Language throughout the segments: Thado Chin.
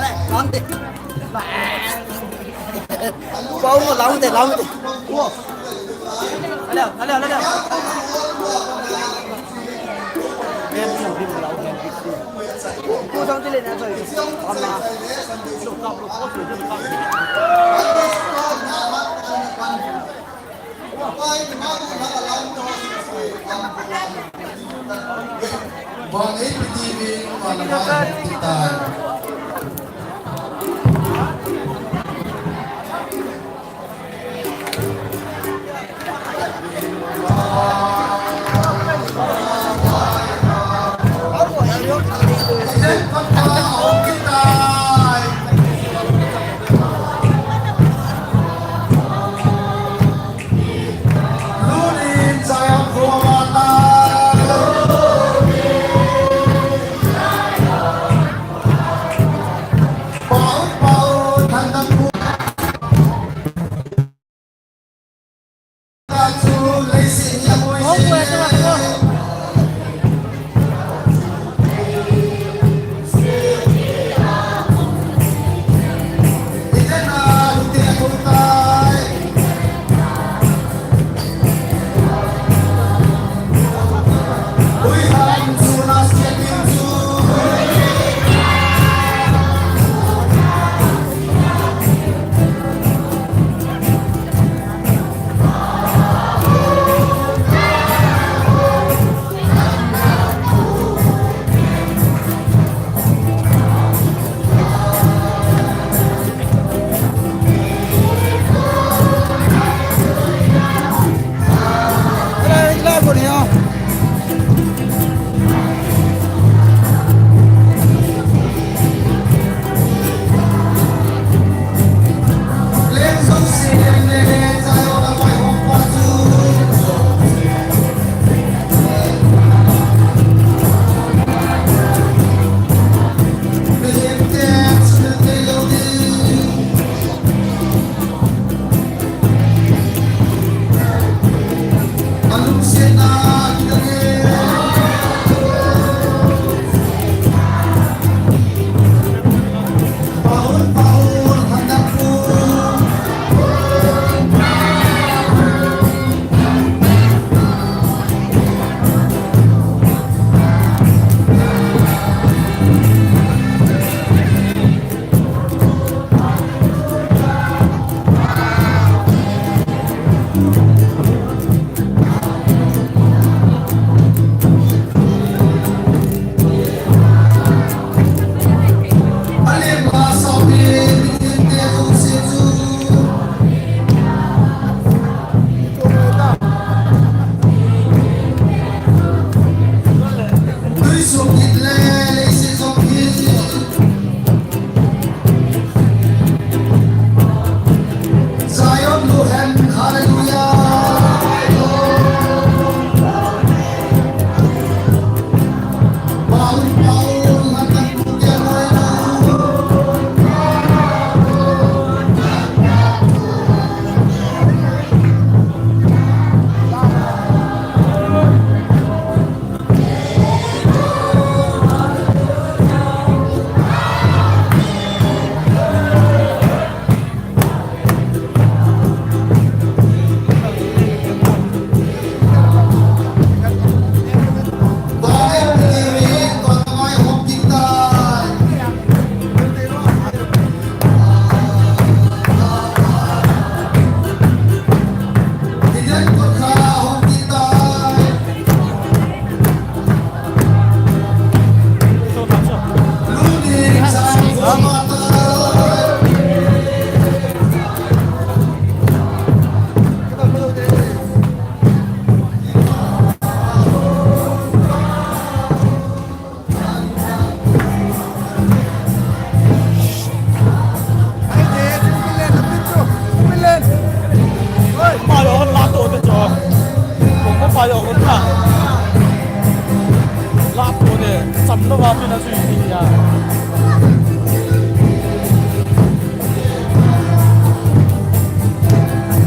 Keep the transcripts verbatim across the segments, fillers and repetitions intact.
Lang de. Pau mo, lang de, lang de. Ala, ala, ala, ala.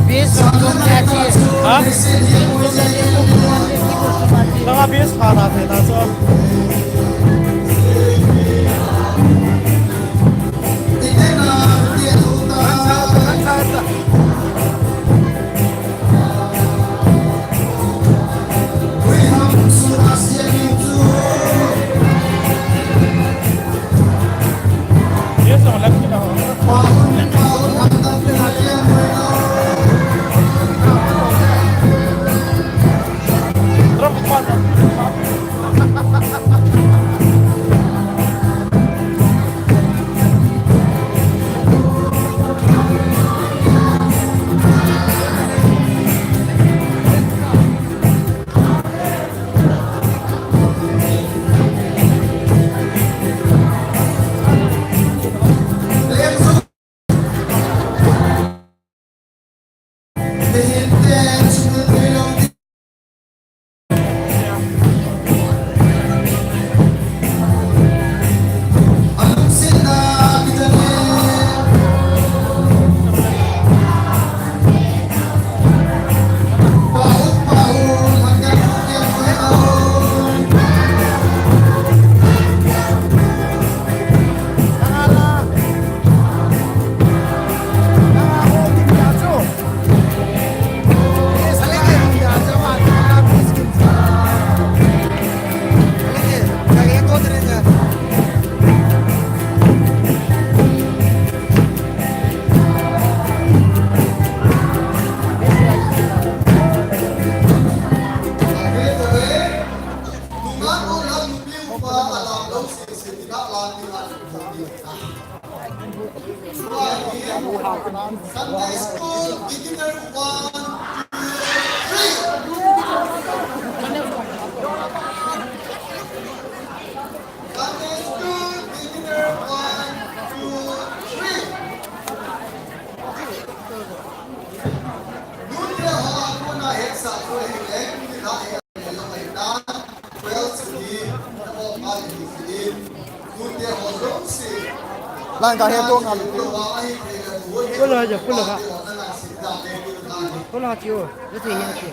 Bis, ha? Nanga bis pha ta the ta so. Sunday school beginner one, two, three. Sunday school beginner one, two, three. Nute ho a kona hetsah chu ahile, nute ho hi Lang ka he to nga lu. Pula ja, pula ka. Pula ka tio, lu te hin tio.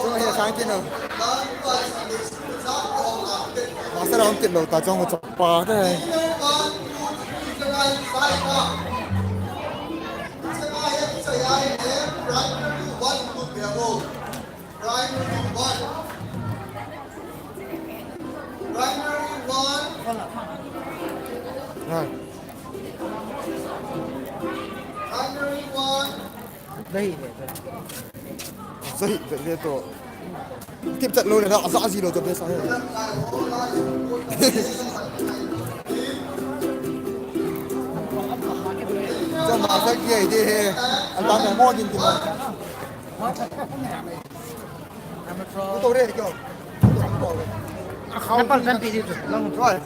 Chung he sang kin lo. Master hong kin lo ta chung chapa te. Primary one. Primary one. Ha. Primary one. Dai le, dai. Sahi, dai le to. Tip chat lo le, da, sa ji lo to be sa. Cho ma sa ki ai de he. An ta mo din ti ma. Napal tan pi di tu, lang. Right.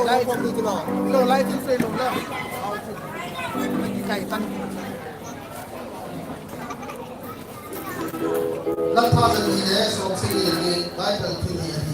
Light. Lo, light in frame lo. Kai tan. Lam pha le ni le, som si ni le, Bible thu ni ahi.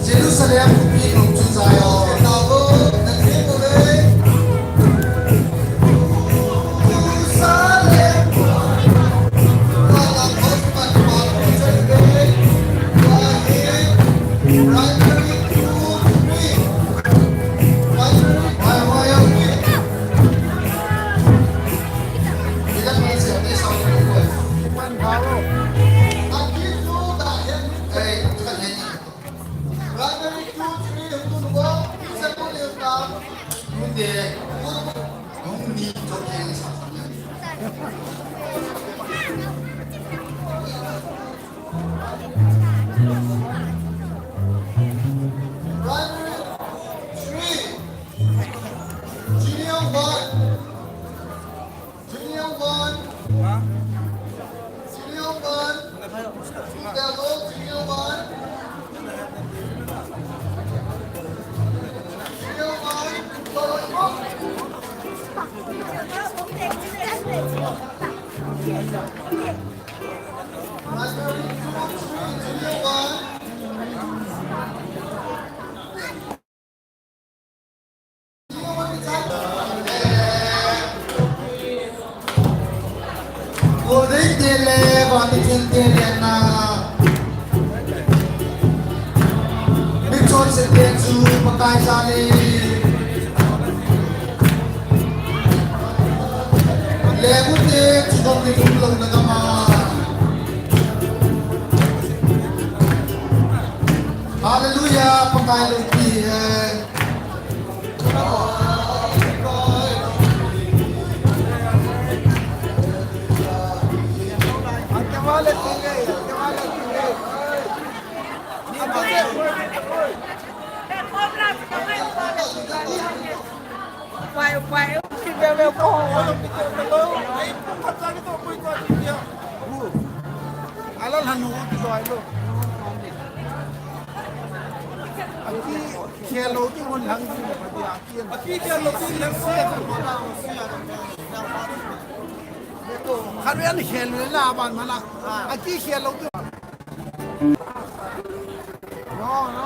Jerusalem, Primary three, Junior one, Junior one, Junior one, Junior one, Junior one, Golden tele, vani thil tele na. Michon se te chu Pakai jani. Lemu te chu dong ni lum lo na gama. Hallelujah, Pakai lungpi hai. Ala lhanu ki loi lo. Aki khel lo ki hon lang ki. Aki khel lo ki lang se. Kharve ani khel lo la ban mana. Aki khel lo ki. No, no.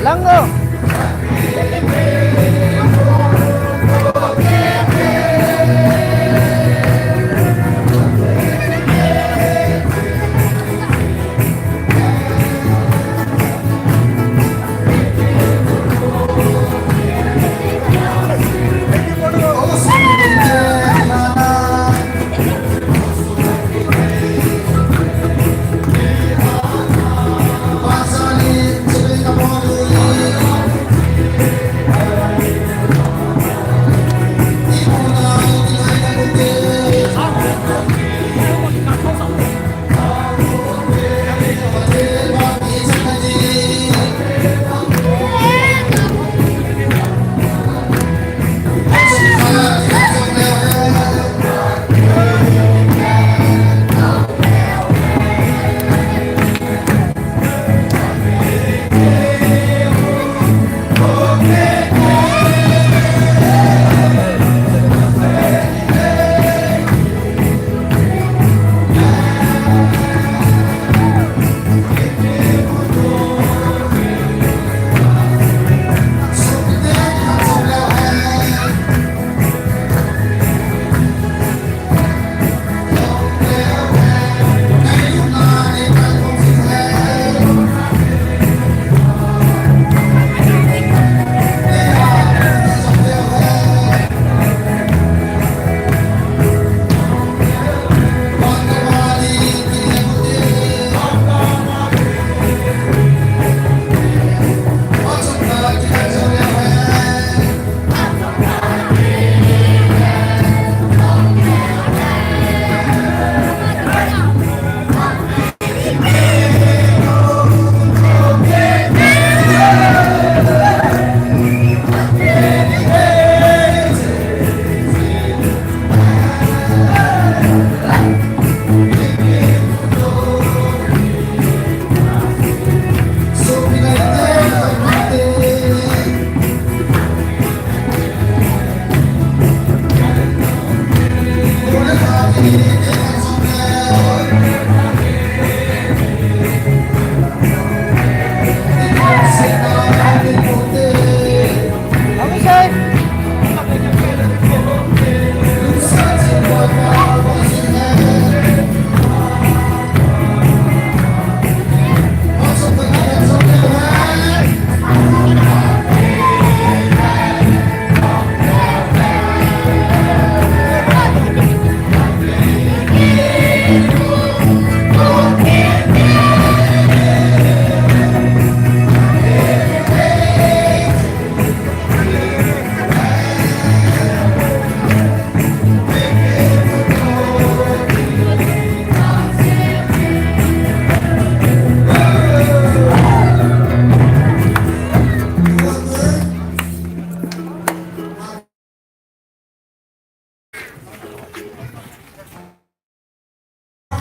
Lango.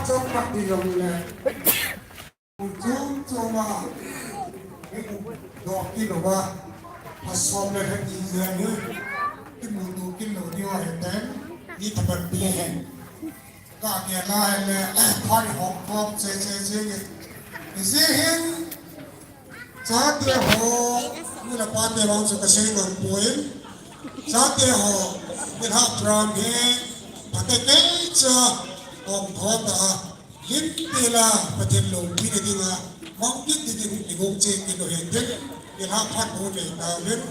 Chok pat ti jong le. Chom chom a. Dok kit lou va. Phasom le khat ti jeng hi. Kimuto kit lou diu ahi ten. Ni thapat pi hen. Ka kila le. Phat hom khom che che che ni. Ijeh hin. Chate ho, nu le pate vang chu kasei nom poi. Chate ho, nilhah program hi, phatecha, ong tho ta, limpi la, Pathen loupina dinga, mang kit dingin, i gong che kit lou hen tin, nilhah phat ho nei tauvin.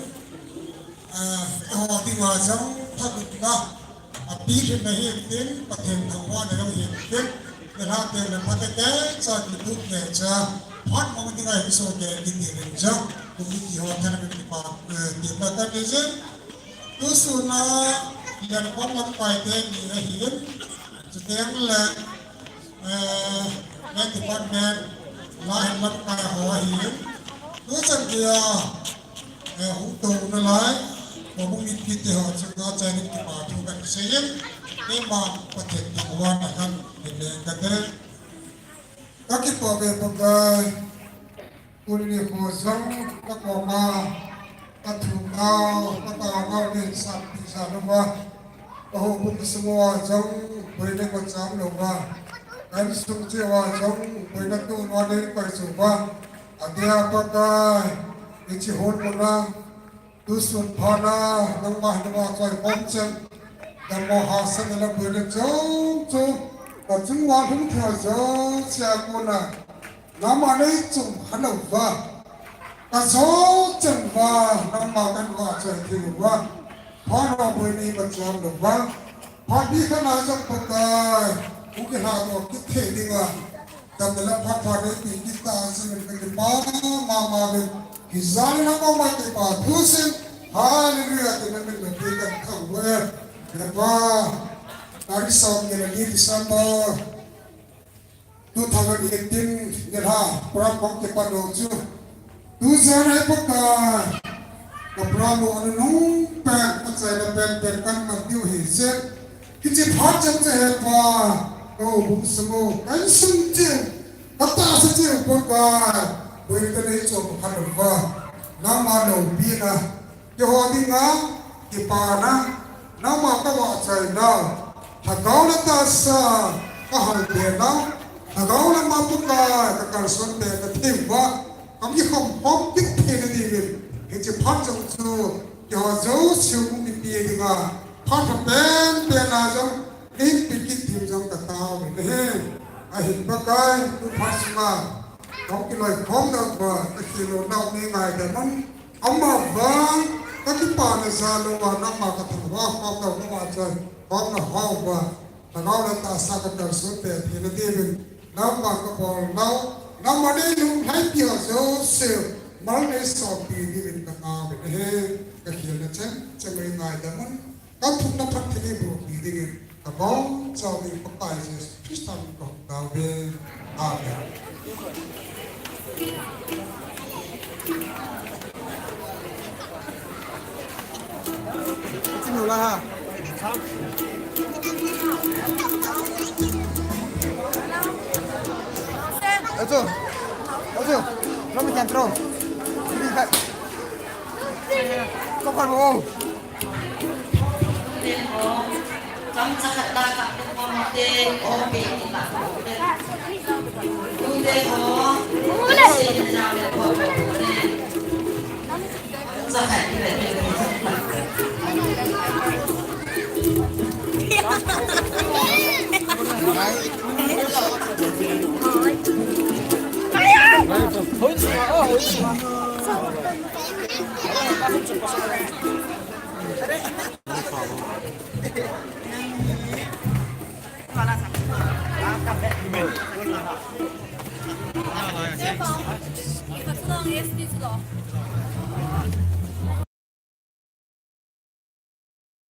Ah, eiho dinga jong thabutna api lhinna hi tin, Pathen thangvahna jong hi tin, nilhah teng le phatecha kitup le cha, phat mang dinga hi sohkei kiti len jong, committee ho thanom in kipa, eh, tipna kaneijin. Tusun a, Liankhom lamkai teni ahin, chuteng le, Eh, men department, lahin lamkai ho ahin. Tuchan geiya, eh, hung tou nalai, houbung mipi te ho chunga chanin kipa thu kasei in, keiman Pathen thangvahna kahin nei kate. Kakipa ve Pakai. Tuni nikho jong kakoma kathumnau, kataonau nei sap tisa louva, kahoubung sunga jong boina kacham louva, ka insung cheh uva jong boina toh lou nei koi chu uva, adeh a Pakai, hiche hon muna, tusun phat a nangma hin nangma choi khom chan, dammo hahsatna le boina chom chom kachung uva lhung thei jouse a kona, nangma nei chom kha louva, kajou chan uva, nangma kahin vahchoi thei uva, phat uva boina nei kacham louva, phat bih khat na jong Pakai, hung kilhadoh kit thei dinga, damna le phatthei neipe kit tah jeh in kakipah mama uve. Kijana nangma kipa thusim, Hallelujah, ti namin neipe kathangvah uve. Hepa, tarik som ni le li December, two thousand eighteen nilhah program hung kipan u chu, tu jan a hi Pakai, ka program u anunung pen, achaina penpen kaman diu ahi jeh in, hiche phat chang chu Hepa, kahoubung sung u, ka insung cheh u, katahsa cheh u Pakai, boina nei chom kha louva, nangma loupina, keiho dinga kipana, nangma kavahchoi nau, lhagao le tahsa kahalbe nau, lhagao le ma Pakai kakalson be kathei uva, kakikhom khom kit theina diuvin, hiche phat jong chu keiho jouse hung kipe dinga phat lha penpen a jong neipe kit ding jong katao ahi. Ahin Pakai, tu phat sunga hung kiloikhom nauva, kakhel lounau nei ngaidam un, amavang kakipana jal uva, nangma kathangvah khom nau, kavahchoi khom nau uva, lhagao le tahsa kakalson be theina diuvin, nangma kabol nau, nangma nei lunglhaipi ho jouse mal nei sompi diuvin katao ahi. Kakhelna chan chan nei ngaidam un, kathumna phatthei neiboh pi dingin, kabonchauvin Pakai Jesu Christa min in kahung tao uve. Amen. Achu, achu, lam kan tro. Kau kan mo.